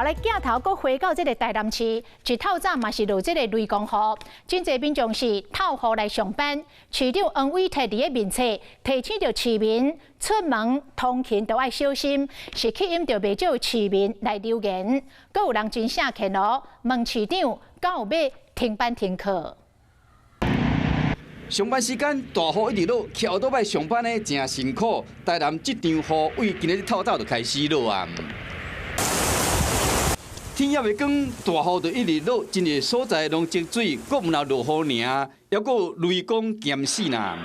來鏡頭閣回到這个台南市，一透早嘛是落這个雷公雨，真濟民眾是透雨來上班。市長黃偉哲佇咧面冊提醒著市民出門通勤都愛小心，是吸引著袂少市民來留言。閣有人真正虔哦，問市長敢有欲停班停課。上班時間大雨一直落，騎歐多擺上班呢誠辛苦。台南這場雨為今日透早就開始落啊。天猶未光，大雨就一直落，真濟所在攏積水，閣毋若落雨爾，猶閣有雷公兼死啦。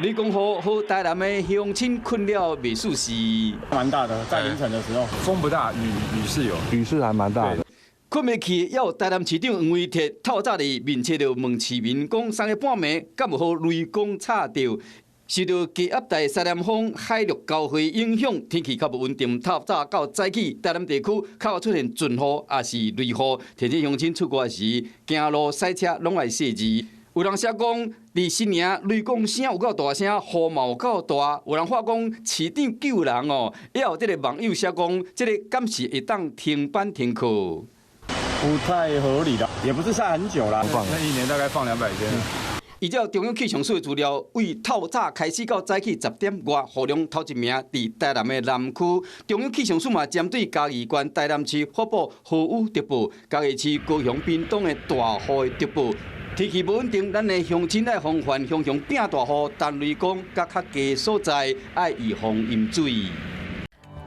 雷公雨予台南的鄉親睏了袂舒適。蠻大的，在凌晨的時候，風不大，雨是有，雨是還蠻大的。睏袂去，猶有台南市長黃偉哲透早佇面冊就問市民講，昨昏半暝敢有予雷公吵著？受著低壓帶西南風海陸交匯影響，天氣較無穩定。透早到早起，台南地區較有出現陣雨，抑是雷雨，提醒鄉親出外時行路駛車攏愛細緻。有人寫講，佇新營雷公聲有夠大聲，雨嘛有夠大。有人話講市長救人哦，也有這个網友寫講，這个敢是會當停班停課？不太合理的，也不是下很久啦，那一年大概放200天。依照中央氣象署的資料，為透早開始到早起10點外，雨量頭一名佇台南的南區。中央氣象署嘛針對嘉義縣台南市發布豪雨特報，嘉義市高雄屏東的大雨的特報。天氣無穩定，咱的鄉親愛防範，常常變大雨、等雷公，佮較低所在愛預防淹水。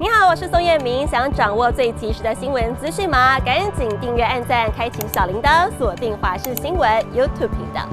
你好，我是宋燕明，想掌握最及時的新聞資訊嗎？趕緊訂閱、按讚、開啟小鈴鐺，鎖定華視新聞 YouTube 頻道。